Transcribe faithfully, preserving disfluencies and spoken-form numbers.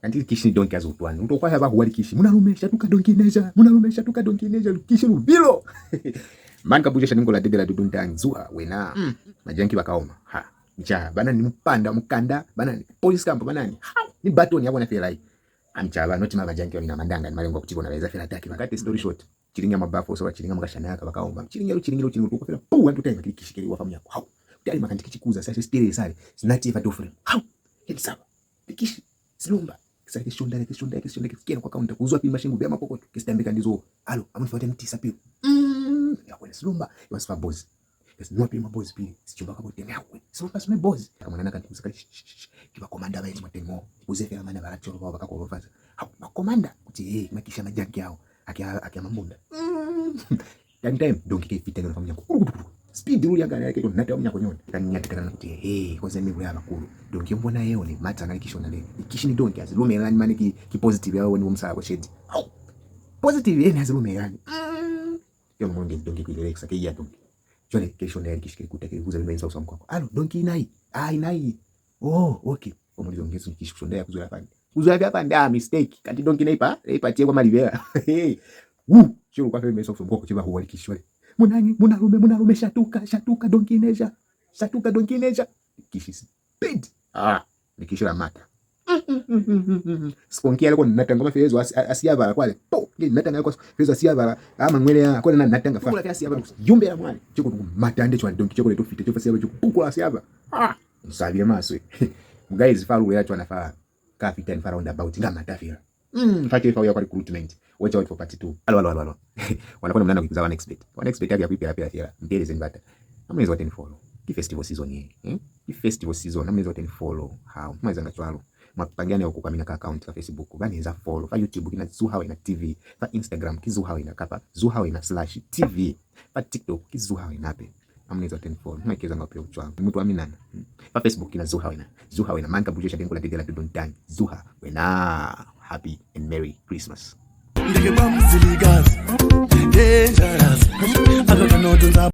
Kanti likishi ni donki ha zi utwani. U to kwa ha ba huwa likishi, "Munalume, shatuka donki ineja. Munalume, shatuka donki ineja. Likishi lubilo." Mani ka buja shani ngola debela dudundang, zuha, wena. Mm. Majanki ba kaoma. Ha. Micaha, ba na ni mupanda, mukanda, ba na ni police camp, ba na ni. Ha. Ni baton ya bona fela. Amcaba, not ma majanki ba mina mandanga, ni malengo kuti bona ba eza fela attack. Ba kate story short. Cilinga mwa bafu, so ba cilinga mwa kashana ya ka, ba kaomba. Cilinga lo, cilinga lo, cilinga lo, fela, puu, one two time, kili kishi kili wa fa munyako. Hau. Kutali makanti kichi kuza, sa, sa, stele sale. Sina tifa to frame. Hau. Heads up. Likishi. Silumba. Sa, ke shonda, ke shonda, ke shonda, ke kena kwa counter. Kuzwa pili mashingu, bea makokoto. Ke sitambe kandizo. Alo, amu fata mtisa pili. Mm. Ya kwena silumba. It was for boss. Ke sinwa pili ma boss pili. Sichumba ka bote, ya kwena. Silumba sime boss. Kamwana na kanti kusa kali, "Shh, shh, shh, shh. Ki ba commander ba yezi mwa temo. Uze fela mane ba la cholo ba ba ka kolofaza." Hau, ma commander. Kuti, "Hey, makisha majanki ao. Ake a, ake a mambunda." Mm. Time, time, donki ke fita nyona fa munyako. Kulu, kulu, kulu. Speed luli yanga yake to nata munyako nyona. Kani nyati kana kuti, "Hey, koze mi bula bakulu." Donki mbona yeo ni mata ngali kishona le. Ikishi ni donki azi lumelani mane ki, ki positive yao ni umsala kwa shedi. Hau. Positive yene azi lumelani. Mm. Yo mongezi donki ku relaxa ke ya donki. Jwale ke shona ya likishi ke kuta ke kuza bima inza uswa mukwako. Alo, donki inai. Ah, inai. Oh, okay. Omulizo ngesu kishi kushonda ya kuzwela fande. Kuzwela fya fande, ah, mistake. Kanti donki neipa, neipa tie kwa malibela. Hey. Wu, shilo kwa feme so mkoko chiba huwa likishi wale. Munani, munalume, munalume, shatuka, shatuka, donki ineja. Shatuka, donki ineja. Kishi speed. Ah, likishi la mata. Sikonki yale ko natanga mafelezo asi, a, asiyabala kwale. Po, nge natanga yale kwa felezo asiyabala. Ah, mangwele ya, kwa na natanga fa. Kula fya asiyabala. Yumbela mwana. Chiko tuku mata ande chwa donki chiko leto fite, chiko asiyabala chiko. Pukula asiyabala. Ah. Nsabile maswe. Guys, fa luwela cwana fa ka fita ni fa roundabout nga mata fela. Mm, fa ke fa uya kwa recruitment. Watch out for part two. Alo, alo, alo, alo. Wana kona munana kuipiza one expert. One expert ya kuipela pela fela. Mpeleze ni bata. Amunezi wa ten follow. Ki festival season ye. Eh? Ki festival season. Amunezi wa ten follow. How? Mwa ezanga cwalo. Mwa pangana yo ku kwamina ka account ka Facebook. Ba ni eza follow. Fa YouTube ki na Zuha Wena T V. Fa Instagram ki Zuha Wena kapa Zuha Wena slash T V. Fa TikTok ki Zuha Wena pe. Amunezi wa ten follow. Mwa ikezanga bupilo bucwalo. Mutu wa minana. Hmm. Fa Facebook ki na Zuha Wena. Zuha Wena. Mani ka bujo sha dengo la didela dudun tang. Zuha Wena. Happy and Merry Christmas. Ndeke bam ziligas. Dangerous. Aka kanoto nza